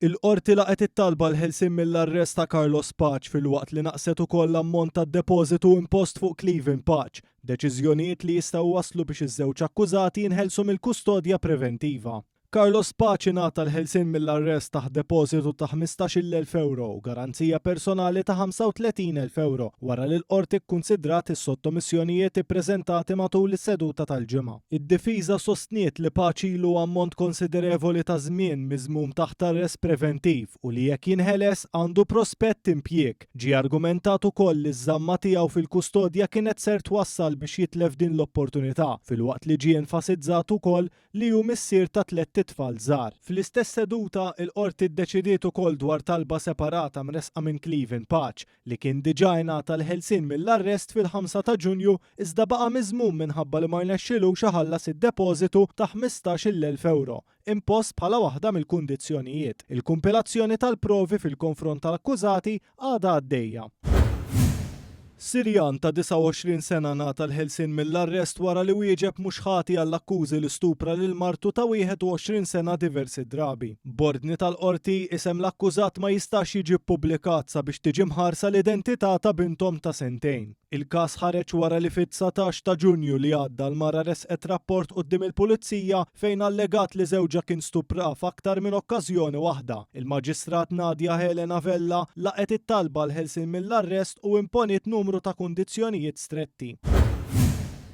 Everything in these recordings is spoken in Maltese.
Il-Qorti laqgħet it-talba għall-ħelsien mill-arrest ta' Carlos Pace filwaqt li naqqset ukoll l-ammont tad-depożitu impost fuq Cleven Pace, deċiżjonijiet li jistgħu jwasslu biex iż-żewġ akkużati jinħelsu mill-kustodja preventiva. Carlos Pace ngħata l-ħelsien mill-arrest taħt depożitu ta' 15,000 ewro u garanzija personali ta' 35,000 ewro wara li l-Qorti kkunsidrat is-sottomissjonijiet ippreżentati matul is-seduta tal-Ġimgħa. Id-difiża sostniet li Pace ilu ammont konsiderevoli ta' żmien miżmum taħt arrest preventiv u li jekk jinħeles għandu prospett impjieg. Ġie argumentat ukoll li ż-żamma tiegħu fil-kustodja kienet ser twassal biex jitlef din l-opportunità filwaqt li ġie enfasizzat ukoll li hu missier ta' tlett itfal żgħar. Fl-istess seduta, il-Qorti ddeċidiet ukoll dwar talba separata mressqa minn Cleven Pace, li kien diġà ingħata l-ħelsien mill-arrest fil-ħamsa ta' Ġunju iżda baqa' miżmum minħabba li ma rnexxilux iħallas id-depożitu ta' 15,000 ewro impost bħala waħda mill-kundizzjonijiet. Il-kumpilazzjoni tal-provi fil-konfront tal-akkużati għadha għaddejja. Sirjan ta' 29 sena ngħata l-ħelsien mill-arrest wara li wieġeb mhux ħati għall-akkużi li stupra lil martu ta' 21 sena diversi drabi. B'ordni tal-Qorti, isem l-akkużat ma jistax jiġi ppubblikat sabiex tiġi mħarsa l-identità ta' binthom ta' sentejn. Il-każ ħareġ wara li fit-19 ta' Ġunju li għadda l-mara ressqet rapport quddiem il-Pulizija fejn allegat li żewġha kien stuprha f'aktar minn okkażjoni waħda. Il-Maġistrat Nadia Helena Vella laqgħet it-talba għall-ħelsien mill-arrest u imponiet numru ta' kundizzjonijiet stretti.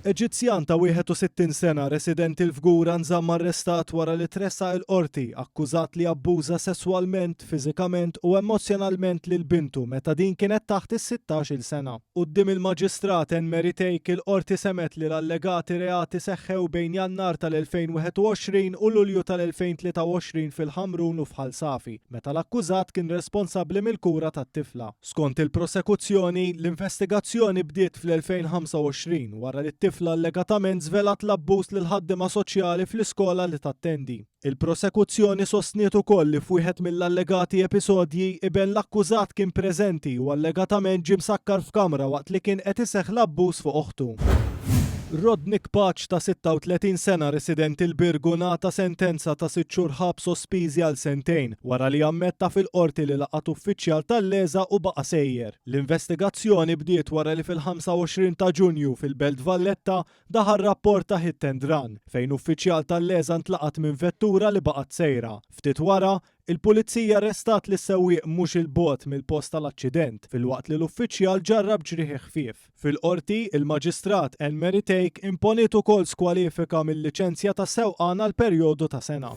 Eġizzjan ta' 61 sena residenti l-Fgura nżamm arrestat wara li tressaq il-Qorti akkużat li abbuża sesswalment, fiżikament u emozzjonalment lil bintu meta din kienet taħt is-sittax-il sena. Quddiem il-Maġistrat Anne Mary Thake il-Qorti semgħet li l-allegati reati seħħew bejn Jannar tal-2021 u Lulju tal-2023 fil-Ħamrun u f'Ħal Safi, meta l-akkużat kien responsabbli mill-kura tat-tifla. Skont il-prosekuzzjoni, l-investigazzjoni bdiet fl-2025 wara li t-tifla allegatament żvelat l-abbuż lil ħaddiema soċjali fl-iskola li tattendi. Il-prosekuzzjoni sostniet ukoll li f'wieħed mill-allegati episodji, iben l-akkużat kien preżenti u allegatament ġie msakkar f'kamra waqt li kien qed iseħħ l-abbuż fuq oħtu. Rodnick Pace ta' 36 sena residenti l-Birgu ngħata sentenza ta' sitt xhur ħabs sospiżi għal sentejn wara li ammetta fil-Qorti li laqat uffiċjal tal-LESA u baqa' sejjer. L-investigazzjoni bdiet wara li fil-25 ta' Ġunju fil-Belt Valletta daħal rapport ta' hit and run fejn uffiċjal tal-LESA ntlaqat minn vettura li baqgħet sejra. Ftit wara, il-Pulizija arrestat lis-sewwieq mhux 'il bogħod mill-post tal-aċċident filwaqt li l-uffiċjal ġarrab ġrieħi ħfief. Fil-Qorti, il-Maġistrat Anne Mary Thake imponiet ukoll skwalifika mil-liċenzja tas-sewqan għal perjodu ta' sena.